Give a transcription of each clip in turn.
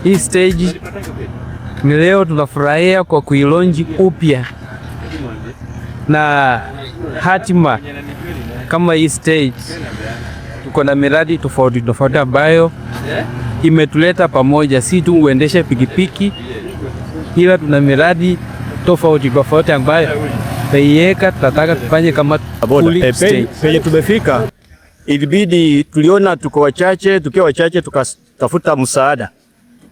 Hii stage ni leo tunafurahia kwa kuilaunch upya na hatima kama hii stage, tuko na miradi tofauti tofauti ambayo imetuleta pamoja, si tu uendeshe pikipiki, ila tuna miradi tofauti tofauti ambayo taiweka, tunataka tufanye kama Boda. Penye tumefika ilibidi tuliona tuko wachache, tukiwa wachache tukatafuta msaada,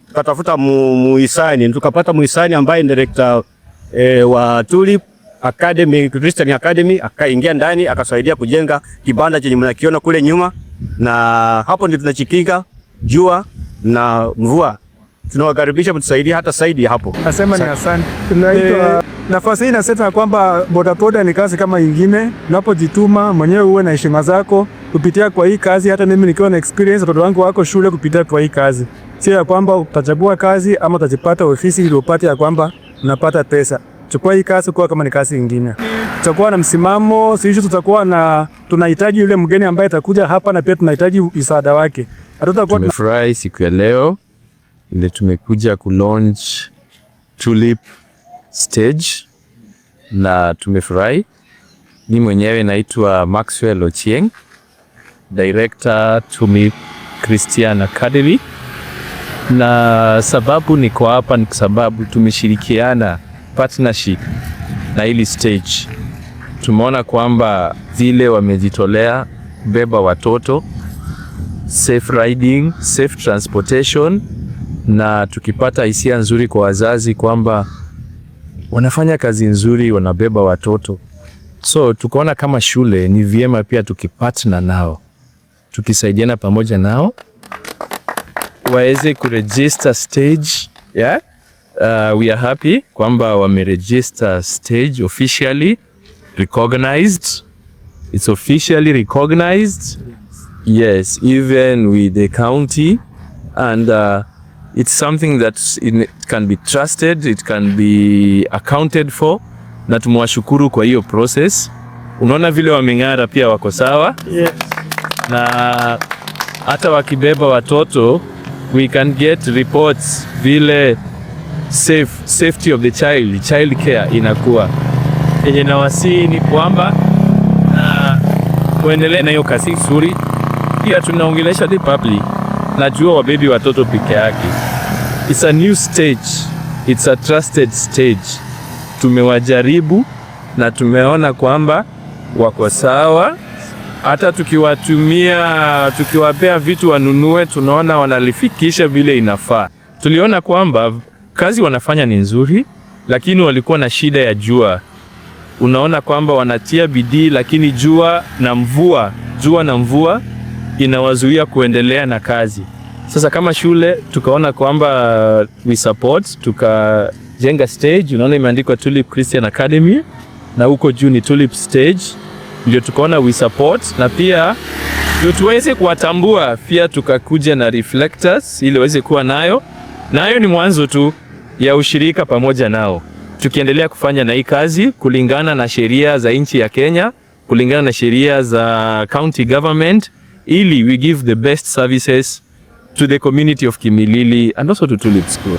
tukatafuta muhisani, tukapata muhisani ambaye ni director wa Tulip Academy, Christian Academy, akaingia ndani akasaidia kujenga kibanda chenye mnakiona kule nyuma, na hapo ndio tunajikinga jua na mvua. Tunawakaribisha mtusaidie hata zaidi hapo. Nasema ni asante. Tunaitwa nafasi hii inasema kwamba bodaboda ni kazi kama ingine, unapojituma mwenyewe uwe na heshima zako kupitia kwa hii kazi. Hata mimi nikiwa na experience, watoto wangu wako shule kupitia kwa hii kazi. Sio ya kwamba utachagua kazi ama utajipata ofisi ili upate ya kwamba unapata pesa. Chukua hii kazi kwa kama ni kazi ingine. Tutakuwa na msimamo, sisi tutakuwa na tunahitaji yule mgeni ambaye atakuja hapa na pia tunahitaji msaada wake. Hatutakuwa Tumefurahi siku ya leo ile tumekuja kulaunch Tulip Stage na tumefurahi. Mi mwenyewe naitwa Maxwell Ochieng, Director Tulip Christian Academy, na sababu niko hapa ni kwa sababu tumeshirikiana partnership na hili stage. Tumeona kwamba vile wamejitolea kubeba watoto, safe riding, safe transportation, na tukipata hisia nzuri kwa wazazi kwamba wanafanya kazi nzuri, wanabeba watoto. So tukaona kama shule ni vyema pia tukipartner nao, tukisaidiana pamoja nao waweze kuregister stage, yeah? We are happy kwamba wameregister stage, officially recognized. It's officially recognized. Yes, even with the county, and it's something that can be trusted, it can be accounted for, na tumewashukuru kwa hiyo process. Unaona vile wameng'ara pia wako sawa. Yes. Na hata wakibeba watoto we can get reports vile safety of the child, child care inakuwa. Yenye nawasihi ni kwamba kuendelea na hiyo kazi nzuri. Pia tunaongelesha the public, najua hawabebi watoto peke yake. It's a new stage, it's a trusted stage. Tumewajaribu na tumeona kwamba wako sawa. Hata tukiwatumia, tukiwapea vitu wanunue, tunaona wanalifikisha vile inafaa. Tuliona kwamba kazi wanafanya ni nzuri, lakini walikuwa na shida ya jua. Unaona kwamba wanatia bidii, lakini jua na mvua, jua na mvua inawazuia kuendelea na kazi. Sasa kama shule tukaona kwamba we support, tukajenga stage. Unaona imeandikwa Tulip Christian Academy na huko juu ni Tulip Stage, ndio tukaona we support, na pia ndio tuweze kuwatambua pia, tukakuja na reflectors ili waweze kuwa nayo, nayo ni mwanzo tu ya ushirika pamoja nao, tukiendelea kufanya na hii kazi kulingana na sheria za nchi ya Kenya, kulingana na sheria za county government, ili we give the best services to the community of Kimilili and also to Tulip School.